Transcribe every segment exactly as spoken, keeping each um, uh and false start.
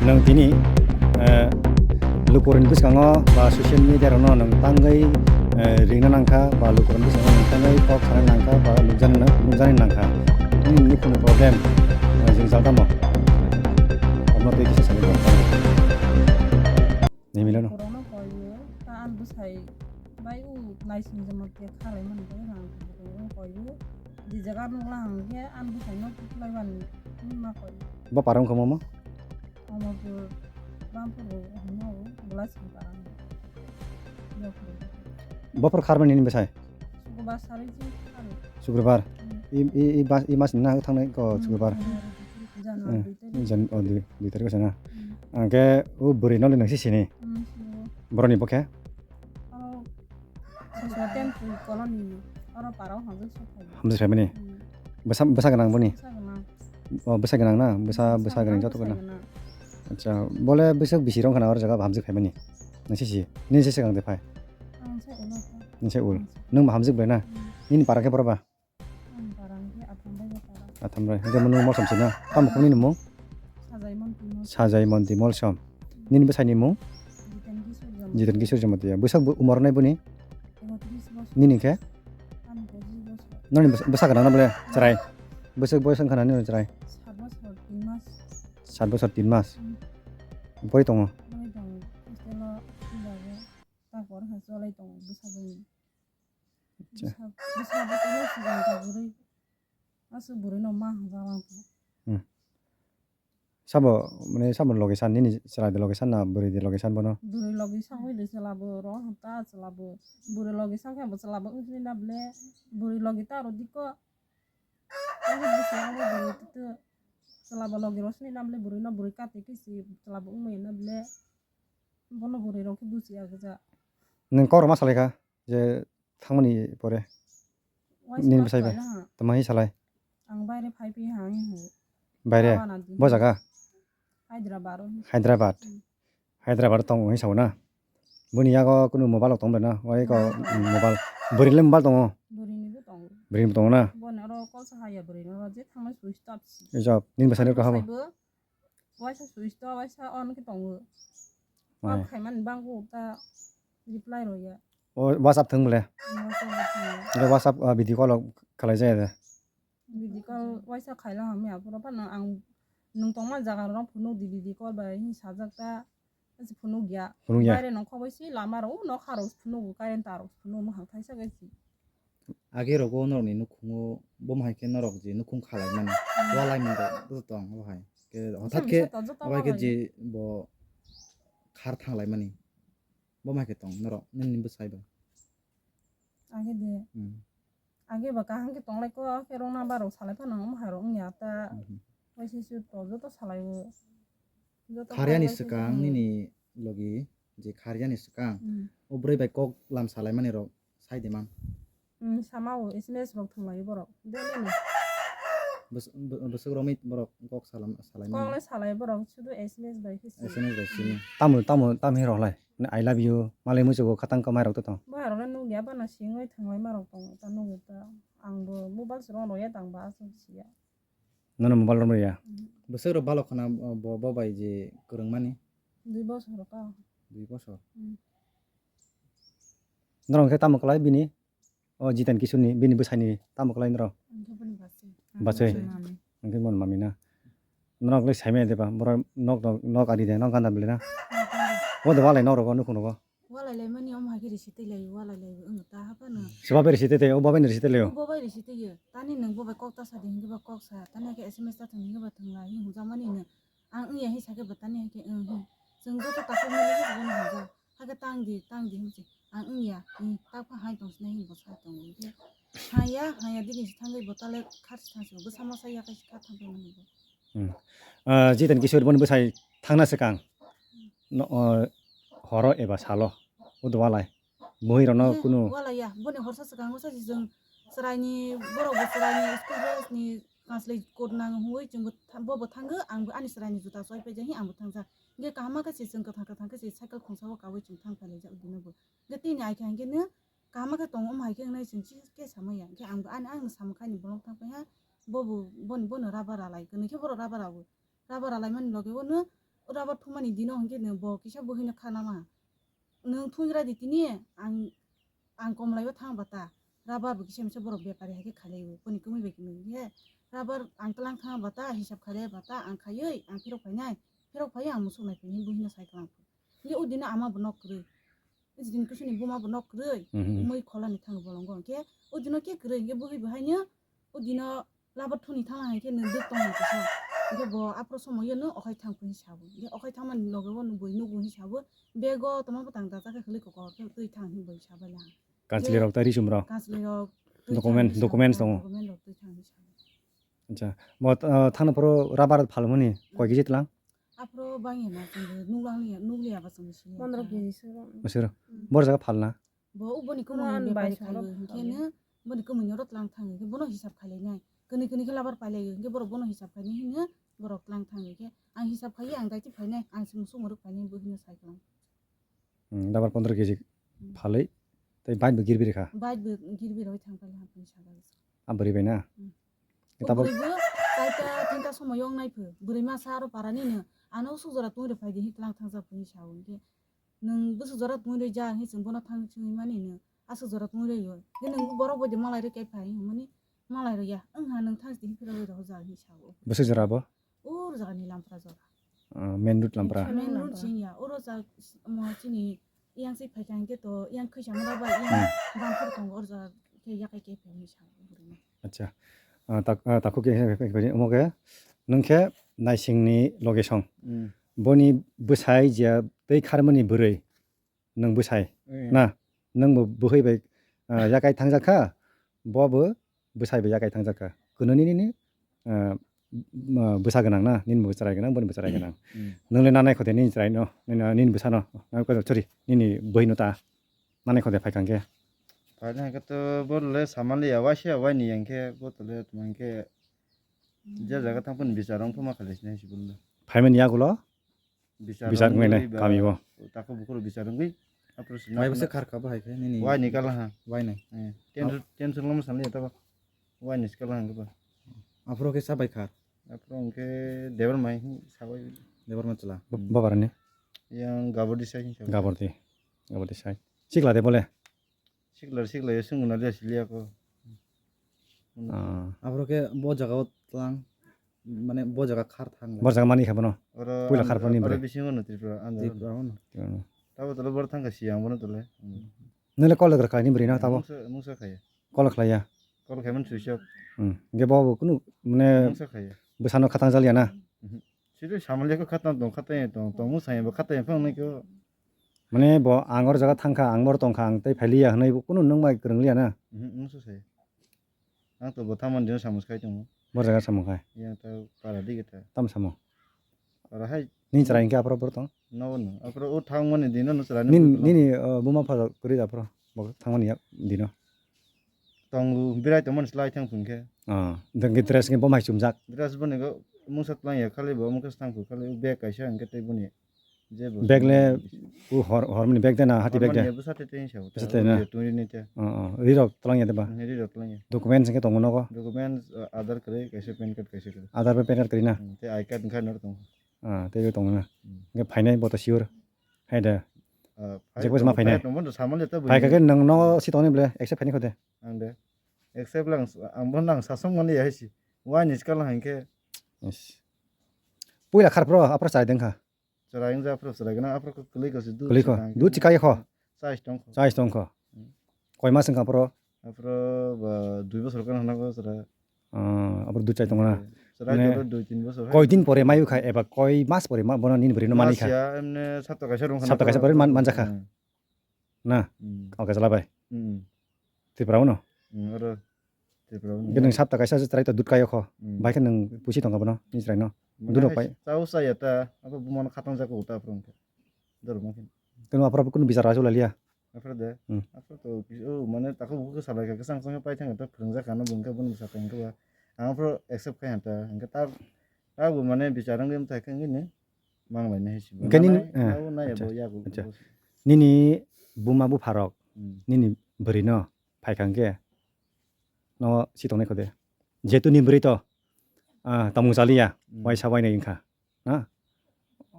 Nwng tini, eh, lukurokni bwskango ba social media rokno nwng tangwi, eh, ringna nangkha ba lukurokni bwskango nwng tangwi kok sana nangkha ba nukjani, nukjani nangkha. Nini nukhungni problem, eh, jwngjal tamo? Omo twi kisa sani. Nini milo no. Borokno koyo, ta an bwsai bai u naising joma te khalai mani bai rang koyo. Di jaga nukla hang khe an bwsai no tuklai bani ma koyo. Bo parang kamo mo? Omorpur, Bampur, hwnwi o, Bwlaising Para. Yokri. Bopor kharmani ni bwsai? Sukrobar sarwi jin kharo. Sukrobar? Hmm. I, i, i bas, i mas ni na thangnai ko Hmm, Sukrobar? Hmm. January Hmm. dui tarik. Jan-, oh, dui, dui tarik se na? Hmm. Angke o bwrwi no le nang si sini? Hmm, sini. Boroni bokhe? Oro Soswa Temple Colony ni, oro parao hamjak sok phaio. Hamjak phaimani? Hmm. Bwsa, bwsa gwnang boni? Bwsa gwnang. Oh, bwsa gwnang na? Bwsa, bwsa gwnang joto gwnang. Acha, bole bwswk bisi rong khana oro jaga hamjak phaimani? Nang sisi, nini se swkang de phai? Ang se ulo kha. Nini se ul. Ang se. Nwng ma hamjak bai na? Hmm. Nini para khe boro ba? Ang para hwnkhe Atham bai ba para. Atham bai. Hwnkhe nwng Molsom se na? Tamo khum nini mung? Sajai Monti Molsom. Sajai Monti Molsom. Nini bwsai ni mung? Jiten Kishore Jamatia. Jiten Kishore Jamatia. Bwsak bo umor nai boni? Ekotris bosor. Nini khe? Ani pojis bosor. Noni bwsa-, bwsa gana na bole? Chwrai. Bwsak boyos wngkha na nini chwrai? Sat bosor tin mas. Sat bosor tin mas. Hmm. Boi tongo? Boi tongo. Hostel o thwibago. Ta por khe cholai tongo bwsa bai. Acha. Bwsa, bwsa bo tei no sijak ta bwrwi. Aswk bwrwi no ma hwnjak lang tong. Hmm. Sabo, mane sabo logi san nini chwrai de logi san na bwrwi de logi san bono? Bwrwi logi sa hoi de chwla bo ro hwn ta chwla bo. Bwrwi logi sa khe bo chwla bo wng sini na ble. Bwrwi logi ta ro diko. Ani bwswk ang bo bwrwi tu tu. Chwla bo logi ro sini na ble bwrwi no bwrwi kati kisi chwla bo wng maya na ble. Bono bwrwi rok khe buchi ya gja. Nwng kok rok ma salai kha je thangmani pore? Waisa nini ma bwsai bai? Salai na ha. Tamo hi salai? Ang baire phai phi ha, ang hi. Baire? Tabana di. Bo jaga? Hyderabad o. Hyderabad? Hmm. Hyderabad tong hi sao na? Boni yago kunu mobile rok tong bai na? Oi ko mobile. Bwrwi le mobile tongo? Bwrwi ni bo tongo. Bwrwi ni bo tongo na? Boni oro call sa haya bwrwi no je thangma switch off si. Switch off. Nini bwsai ni kaham? Bwsai bo Waisa switch to, waisa on khe tongo. Mai. Kok khaimani bango ta reply roya. O WhatsApp thwng bole? WhatsApp bo thwngo. Hwnkhe WhatsApp, ah, video call khalai jaya de? Video call waisa khaila hamya, aphuru phano ang nwng tongma jaga rok phunuk di video call bai hin sajak ta, asi phunuk ya. Phunuk ya? Baire nongkhor bai si lama rok, o nokha rok phunugo, current tar rok phunugo, mwkhang thaisa bai si. Age rogo norokni nukhungo bomo hai khe norok je nukhung khalaimani, hmm, walaimani rok joto tong obo hai. Khe hothat khe bisa to joto abo hai khe walai. Je bo khar thanglaimani. Bomo hai khe tong norok nini bwsai bo. Age de. Hmm. Age ba kaham khe tonglai ko, khe rong nang ba rok salai phano omo hai rok wngya ta. Hmm. Waisa se to joto salai o. Joto kharyani kharai swkang waisa se nini logi je kharyani swkang, hmm, o bwrwi bai kok lam salaimani rok sai de mang. Hmm, sama o S M S rok thwng lai borok. Daily no. Bwswk, bwswk romwi borok kok salam, salai mani. Kok le salai borok, sudu S M S bai khe si. S M S bai sini. Tamo, tamo, tamo hi rok lai? I love you, malai muchugo khatang kamai rok to tong. Bo hai rok le nugya bana singwi thwng lai ma rok tong, ta nugo ta. Ang bo mobile se rong roya tang ba aswk siya. Nono mobile romwi ya? Mhm. Bwswk rok balok khna bo, bo bai je kwrwngmani? Dui bosor ka. Dui bosor? Hmm. Norok khe tamo kwlai bini? O Jiten Kishore ni, bini bwsai ni tamo kwlai norok? Ang khe bini bachwi. Bachwi? Bachwi mami. Ang khe bini mami na? Norok le saimaya de ba? Borok nok, nok, nok ari de, nok ganda bele na? Nok ganda. O de walai norok o nukhung rogo? Walai lai mani omo hai khe risi twi lai, walai lai wng ta ha phano. Siba bai risi twi twi, o bo bai ni risi twi lai o. Bo bai risi twi yo. Tani nwng bo bai kok ta sa di hwnkhe ba kok sa. Tani hai khe S M S ta thwng hwnkhe ba thwng lai hi hwnjak mani nwng. Ang wng ya hi sa khe ba tani hai khe wng hi. Chwng joto takhuk mili khe bo no hwnjak. Ha khe tang di, tang di hwnsi. Ang wng ya, hmm, tak pha hai tong sinai hi bo sa tong hwnkhe. Ha ya, ha ya digi si thangwi bo ta le khar si thang si bo. Bwsa masa ya khai si kha thang phai mani bo. Hmm. Ah, Jiten Kishore boni bwsai thangna swkang. No, o, horo eba salo, o dua lai. Muhirokno kunu. Walai ya, boni horsa swkang o sasi chwng chwraini, borok bo chwraini school dress ni kanslai kot nang hwnwi chwngbo tha-, bobo thango, angbo ani chwraini juta choi paijak hi angbo thangjak. Hwnkhe kaham khe se chwng kwthang kwthang khe se cycle khungsa o kaui chwng thang phailaijak bini bo. Hwnkhe tini ai khe hwnkhe no kaham khe tongo, omo hai khe wngnai chwng chikhe samaya. Hwnkhe angbo ani, ani samung khaini bolong thang phaiha, bobo boni, bono rubber ralai, kwnwi khe borok rubber rao. Rubber ralaimani loge o no Rubber thumani dino hwnkhe nwng bo kisa buhino khanama. Nwng thungra di tini, ang, ang komlaibo thang bata. Rubber bo kisa misa borok bepari hai khe khalaiwi. Boni kwmwi bai kwmwi khe rubber ang tlang thang bata, hisab khalai bata, ang khaiwi, ang phirok phainai. Phirok phaiwi ang musuk nai phai hwnwi buhino sai klang. Hwnkhe o dino ama bo nok kwrwi. Jini kusuni buma bo nok kwrwi. Mhm. Mui kholani thang bolongo. Hwnkhe o dino khe kwrwi, hwnkhe buhi bo haino o dino Labar thuni thangna hai khe nwng duk tong hai kisa. Hwnkhe bo aphuru somoio nwng okhai thang phuni sabo. Hwnkhe okhai thangmani loge bo nwng bui nugo hin sabo. Bego tongma bwtang dajak khe khwlwi kokor khe twi thang hin bui sabai laha. Kanchwlwi rok tai risum rok. Kanchwlwi rok twi Document, thang hin sabo. Documents tongo. Document rok twi thang hin sabo. Acha. Bo, uh, thangna phuru rubber phalmani koi kg tlang? Aphuru bangya na chwngbo nuklang liya, nukliya ba chwngbo sini. Pondro kg se rok. Aswk. Hmm. Bor jaga phalna? Bo boni Ano kwmwini ani bepari bai khaio, salo hwnkhe phalwi. No boni kwmwini oro tlang thangwi khe bono hisab khailai nai. Kwnwi kwnwi khe labar pailai hwnkhe borok bono hisab khainai hino borok tlang thangwi khe ang hisab khaiwi ang daiti phainai, ang se musuk mwrwk phainai bo hino sai klang. Hmm, labar pondro kg Hmm. Phalwi tei bike bo girbi rikha. Bike bo girbi roi thang pailai hampini saka. Abwrwi bai na? Hmm. Tabuk. O bwrwi bo kaita tinta somoyo wngnai pho. Bwrwi masa aro parani no ano usuk jora tongwi rw phaidi hin tlang thangsa phuni sao hwnkhe. Nwng bwswk jora tongwi rwjak, hwnwi chwng bono thang swngwi mani, nwng aswk jora tongwi rwio. Hwnkhe nwng borok bai de malai rwkhe phai, hwnmani malai rwya. Wngha nwng thang sidi phirogwi rohorjak, hwnwi sa-o. Bwswk jora bo? O rwjagani Lampra jora. Ah, main road Lampra. Main road sing ya. Oro jak, mo chini yang se phai kha hwnkhe to, yang khwisa mura bai, yang Hmm. bangphar tongo, oro jak khe yakai khe phai hwnwi sa-o bwrwino. Acha. Ah, tak-, ah, takhuk khe, omo khe, nwng khe naisingni location. Hmm. Boni bwsai je tei kharmani bwrwi nwng bwsai Hmm. na, nwng bo bwhwi bai, ah, yakai thangjak kha, bo bo bwsai bai yakai thangjak kha. Kwnwi nini, ah, bwsa gwnang na, nini bo chwrai gwnang, boni bo chwrai gwnang. Hmm. Nwng le nanai khode nini chwrai no, nini, nini bwsa no, sorry, nini bwhwi no ta nanai khode phai kha hwnkhe. Phai kha hwnkhe to bo le samaliya, waisa waini yang khe bo to le tma hwnkhe je jaga thang phano bichar wng pho ma khalai sinai si bo le. Phaimani yagulo? Bichar Bichar wngwi wngwi nai ba kami o. Takhuk bukhuk rok bichar wngwi. Apro si Mai nakha bwswk na- khar kha bo hai khe nini? Waini kala ha. Waini. Eh, tension, tension lama sani ya tabo. Waini si kala ha ba. Aphuru khe sa bai khar? Aphuru hwnkhe Debar mai hi sabai. Debar ma chwla. Bo-, Hmm. Bobar ni? Yang Gabordi sai hin sabai. Gabordi. Gabordi sai. Sikla de bole? Sikla, sikla, ya sung na liya siliya ko. Ah. Aphuru khe bo jaga o tlang, mane bo jaga khar thang. Bo jaga mani kha bono? Oro Puila ang-, khar phani oro bre. Bisingo no Tripura, ang Tripura o no. Tripura no. Tabo tole bor thang kha siyang bono tole. Hmm. Nole call gra kha ni bwrwi no tabo? Mungsa, mungsa khaya. Call khlaiya? Call khaimani switch off. Hmm. Ge bo bo kunu mane Mungsa khaya. Bwsano khatang jaliya na? Mhm. Siri samaliya ko khatang tong, khatang tong, tong mungsa bo khatang phang nai ko. Mane bo ang or jaga thang kha, ang bor tong kha, ang tei phailiya hwnwi bo kunu nwng bai kwrwng liya na? Mhm, nwng se sai. Ang to bo thamani dino samung khai tongo. Bor jaga samung khai? Yang ta para dige ta. Tam samung? Para hai. Nini chwrai hwnkhe aphuru bor tong? Nobo no. Aphuru o thangmani dino no chwrai no Nini, bor tong. Nini, uh, buma pha kwrwi da aphuru? Bo thangmani ya dino? Tongo, birai tongmani slai thang phun khe. Ah, dengki dress hwnkhe bo mai chumjak? Dress boni go mungsa tlang ya khali bo mungsa thang phu khali bag kaisa hwnkhe tei boni. Je bo Bag le u hor, hormani bag de na hati bag de? Hormani bwsa te te hinsa. Bwsa te na? Twi ni te. Oh, oh. Ri rok tlang ya de ba? Ri rok tlang ya. Documents hwnkhe tongo nogo? Documents, uh, Aadhaar kwrwi, kaisa pan card kaisa kwrwi. Aadhaar bai pan card kwrwi na? Hmm, tei I card wngkha noro tongo. Ah, tei tongo na. Hmm. Hwnkhe phainai bo to sure. Hai de. Ah, Jekbo ma phainai. Phai tongbo samani to. Phai kha khe nwng no si tongni ble accept phainai kho de. Ang de. Accept lang, ang bo nang sasong mani ya si. Wai ni skala hangke. Yes. Puila khar pro, apro chai dengkha. Chwrai wngja aphuru chwrai gwnang, aphuru kwlwi kwsui dud Kwlwi kho. Chwrai Dud wngkhe chikaiya kho. Chais tong kho. Chais tong kho. Hmm. Koi mas wngkha aphuru? Aphuru ba dui bosor gana hwnna kho chwrai. Ah, aphuru dud chai tong na. Chwrai Mane dolo dui tin bosor hai. Koi din pore mai wkha eba koi mas pore ma bono nini bwrwi no mani kha? Mas ya, emne sapta kaisa rung Sapta kaisa pore man-, manjakha? Hmm. Na? Hmm. Oke, jala bai. Hmm. Tripura uno? Hmm, oro Tripura uno. Hwnkhe nwng sapta kaisa se chwrai ta dud kaio kho. Hmm. Bai khe nwng pusi tongkha bono, ni chwrai no. Mane Dudok hai pai. Chao chaya ta, abo bumano khatang jako ta phwrwng khe. Dor bang khe. Kunu aphuru kunu bichar asu laliya. Aphuru de. Hmm. Aphuru to, oh, mane tako buku salai kha, kwchang kwchang pai thang ta phwrwng jakha no bung khe bono bwsa tong khe ba. Ang aphuru accept khai ta, hwnkhe ta, ta bo mane bichar wngwi mthai khe wngwi ni. Mang lai nai si. Hwnkhe nini, Nanai, eh, nabo nai acha, abo yago, acha. Abo si. Nini buma bupharok, Hmm. Nini bwrwi no phai kha hwnkhe no si tongnai kho de. Jehetu ni bwrwi to, ah, tongmung chaliya, Hmm. Waisa wainai wngkha. Na?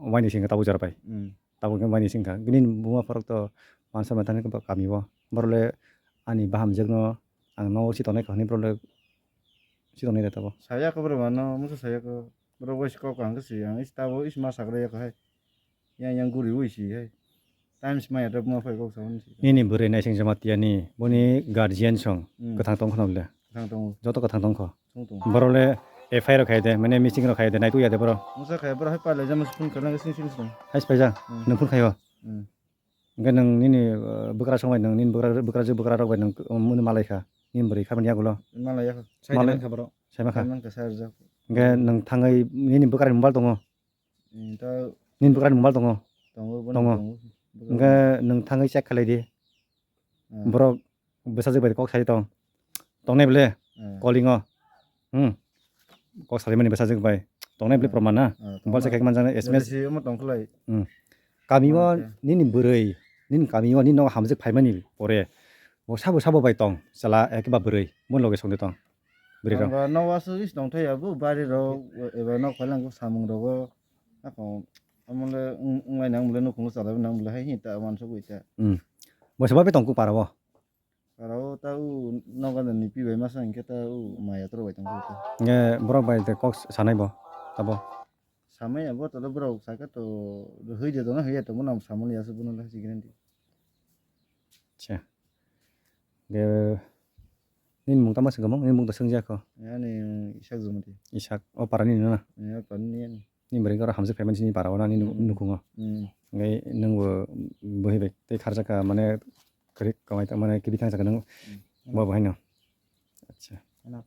Waini singkha tabuk jora bai. Hmm. Tabuk khe waini singkha. Bini buma phorok to mansa mantani kami o. Borok le ani bahamjwk no ang nogo si tongnai kha hwnwi borok le si tongnai da tabuk. Saya khe borok mano, musa saya khe borok bai si kok ang khe si ang is tabuk is ma sakra ya khe hai. Yang yang guri ui si hai. Times maya da buma phai kok sa hwn si. Nini bwrwi naising jama tiyani boni guardian song Hmm. kwthang tong khna le. Kwthang tongo. Joto kwthang tong kho. Tong tongo. Borok le F I R rok khai de, mane meeting rok khai de, naituk ya de borok. Musa khai borok hai pale jama phone khalang sing sing sing. Hai spaiza, Hmm. nung phone khayo. Hmm. Hingke nung nini, uh, bwkra song bai nung nini bwkra, bwkra je bwkra rok bai nung, um, muni malai kha. Nini bwrwi kha mani yagulo. Malai ya kha. Sai Malai- man kha borok. Sai ma kha. Sai man kha sai rijak. Hingke nung thangwi nini bwkra ni mobile tongo. Hmm, ta Nini bwkra ni mobile tongo. Tongo, bono Tongo. tongo. Bwkra Hingke nung thangwi check khalai di. Hmm. Borok bwsajwk bai kok sai tong. Tongnai bwle Hmm. calling o. Hmm. Kok salimani bwsajwk bai. Tongnai bwle Hmm. proman na. Hmm, Mobile se tongnai. kek manjak na S M S. Bwle si omo tong khlai. Hmm. Kami o Omo khe. nini bwrwi, nini kami o nini nogo hamjwk phaimani pore. Bo sabo sabo bai tong. Chwla eke ba bwrwi. Bo loge songde tong. Bwrwi rok. Ang ba nogo aswk is tong thai ya bo bari rok eba nok phalang samung rogo. Ako amole wnglai nang bwle nukhungo chalai nang bwle hai hinta wansugwi ta. Hmm. Bo se bai tong ku para o. Aro ta u nogo ni pi bai masa hingke ta u maya toro bai tongkha ta. Nge borok bai de kok sanai bo tabo. Samai abo tole borok saka to hoi de dono hoi to mona samani asu bono le hiji grandi. Acha. De nini mung tama sengkha mung, nini mung ta sengja kho. Yani Isak Jumati. Isak o para ni na. Ya pani ni yani. Ni bwrwi oro hamjwk phaimani sini para o nani Hmm. nukhungo. Hmm. Ngai nungbo bwhi bai tei kharjaka mane kwrwi kwmai ta mane kibi thang saka nung Hmm. bo bahai no. Acha. Ano.